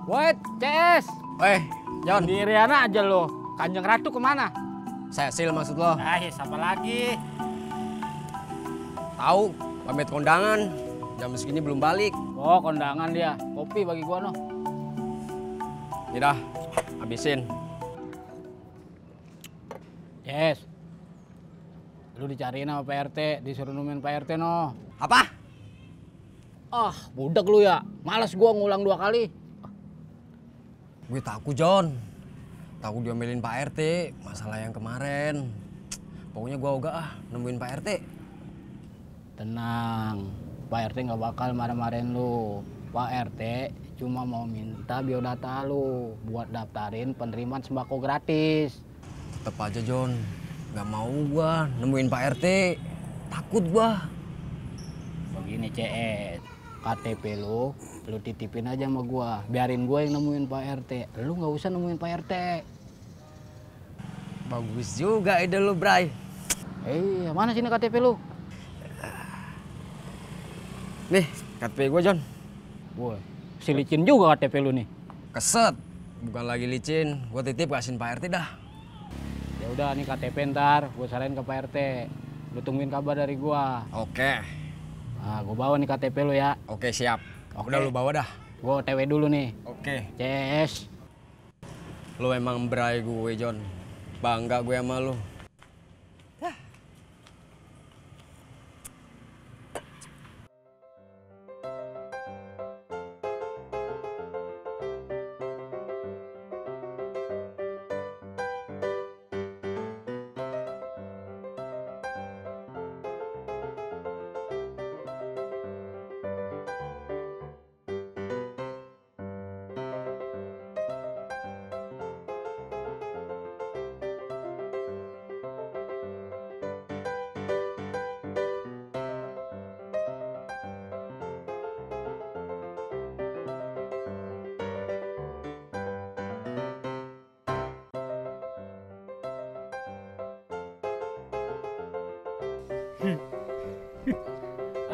Wait, CS. John. Sendirian aja lo. Kanjeng Ratu kemana? Cecil maksud lo? Siapa lagi? Tahu, pamit kondangan. Jam segini belum balik. Oh, kondangan dia. Kopi bagi gua, noh. Ini dah, habisin. Yes. Lu dicariin sama Pak RT, disuruh nemuin Pak RT, noh. Apa? Budak lu ya. Males gua ngulang 2 kali. Gue takut, John. Takut diomelin Pak RT, masalah yang kemarin. Pokoknya gua ogah nemuin Pak RT. Tenang, Pak RT nggak bakal marah-marahin lu. Pak RT cuma mau minta biodata lu buat daftarin penerimaan sembako gratis. Tetep aja, John. Gak mau gua nemuin Pak RT. Takut gua. Begini CS, KTP lu titipin aja sama gua. Biarin gua yang nemuin Pak RT. Lu nggak usah nemuin Pak RT. Bagus juga ide lu, Bray. Mana sini KTP lu? Nih, KTP gua, John. Woi, si licin juga KTP lu nih. Keset. Bukan lagi licin. Gua titip kasihin Pak RT dah. Ya udah nih KTP ntar gua saranin ke Pak RT. Lu tungguin kabar dari gua. Oke. Nah, gua bawa nih KTP lu ya. Oke, siap. Oke. Udah lu bawa dah. Gua OTW dulu nih. Oke. CS. Lu emang berai gue, John. Bangga gue sama lu.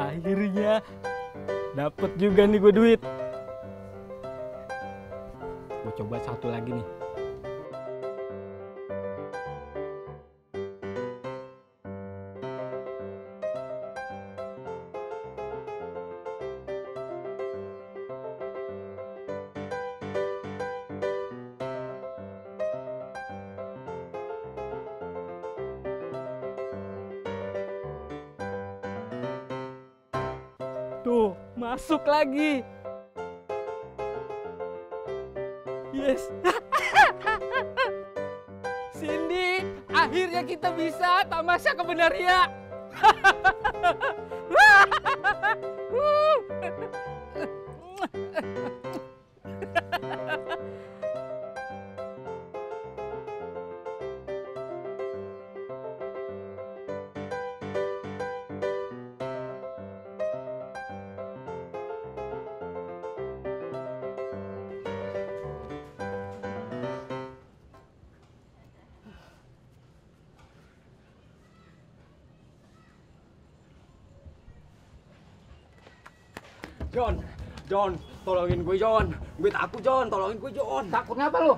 Akhirnya dapet juga nih gue duit. Gue coba satu lagi nih. Tuh, masuk lagi. Yes. Cindy, akhirnya kita bisa tamasya ke Benaria. John, tolongin gue, John. Gue takut, John. Tolongin gue, John. Takut ngapa lu?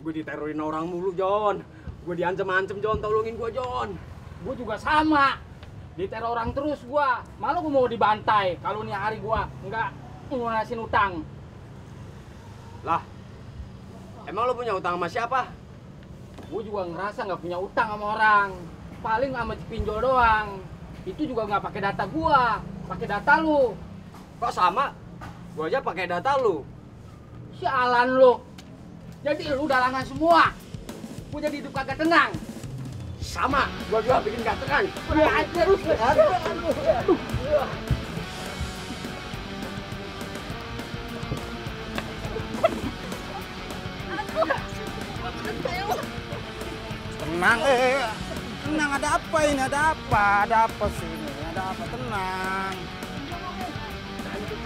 Gue diterorin orang mulu, John. Gue diancam-ancam, John. Tolongin gue, John. Gue juga sama. Diteror orang terus gua. Malu gua mau dibantai kalau nih hari gua nggak ngunasin utang. Lah, emang lo punya utang sama siapa? Gue juga ngerasa nggak punya utang sama orang. Paling sama pinjol doang. Itu juga nggak pakai data gua, pakai data lu. Kok sama? Gue aja pakai data lu. Sialan lu. Jadi lu udah langgan semua. Gue jadi hidup kagak tenang. Sama, gue juga bikin gak tenang. Udah aja lu. Aduh. Tenang, tenang, ada apa ini? Ada apa sih ini? Ada apa? Tenang.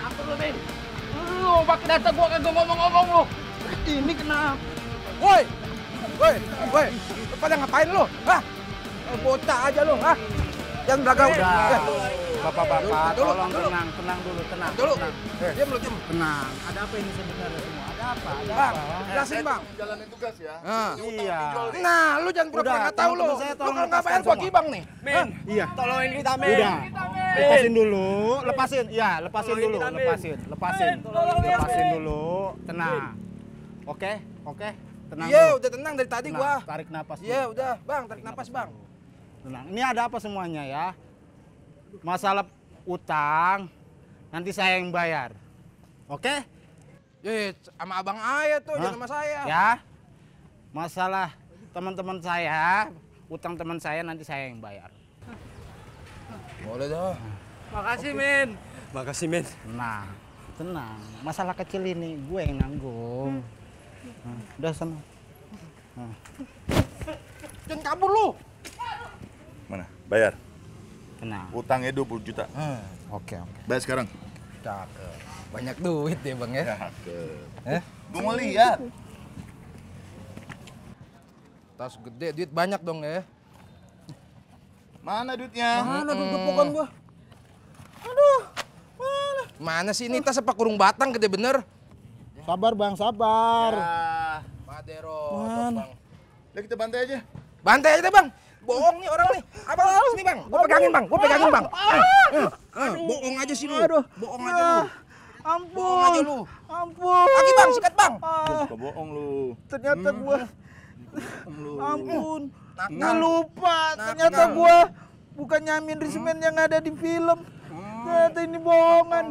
Apa lu, Ben? Lu pakai data gua kagak ngomong-ngomong lu. Ini kenapa? Woi, lu pada ngapain lu? Hah? Bocah aja lu, hah? Yang belaga udah. Bapak-bapak, tolong tenang dulu, tenang. Diam lu, diam. Tenang. Ada apa ini sebenarnya semua? Ada apa? Bang, jelasin bang. Jalanin tugas ya. Iya. Nah, lu jangan pura-pura nggak tahu lu. teman-teman saya Lu tolong kalau nggak bayar lepaskan gua semua. gibang nih. Iya. Tolongin kita, men. Udah. Lepasin dulu, lepasin. Ya, lepasin dulu, lepasin dulu. Tenang. Oke. Tenang. Iya, dulu. udah tenang dari tadi Tenang, gua. tarik napas. Iya, dulu. udah, Bang, tarik napas, Bang. Tenang. Ini ada apa semuanya ya? Masalah utang nanti saya yang bayar. Oke? Sama abang Ayah tuh, jangan sama saya. Ya. Masalah teman-teman saya, utang teman saya nanti saya yang bayar. Boleh dah. Makasih, men. Makasih, men. Nah, tenang. Masalah kecil ini gue yang nanggung. Udah sana. Jangan kabur lu. Mana? Bayar. Tenang. Utangnya 20 juta. Oke. Bayar sekarang. Cakep. Banyak duit ya, Bang ya. Cakep. Gue mau lihat. Tas gede, duit banyak dong ya. Mana duitnya? Mana duit gepokan gua? Aduh, mana sih ini tas apa kurung batang gede bener? Sabar, Bang, sabar. Madero, Bang. Udah kita bantai aja. Bantai aja deh, Bang. Bohong nih orang nih. Abang, sini, Bang. Gua pegangin, Bang. Bohong aja sih lu. Bohong aja lu. Ampun. Bohong aja lu. Ampun. Lagi, Bang, sikat, Bang. Suka bohong lu. Ternyata gua ampun. Nakal. Gua lupa. Nakal. Ternyata gua bukan nyamin rismen yang ada di film. Ternyata ini bohongan.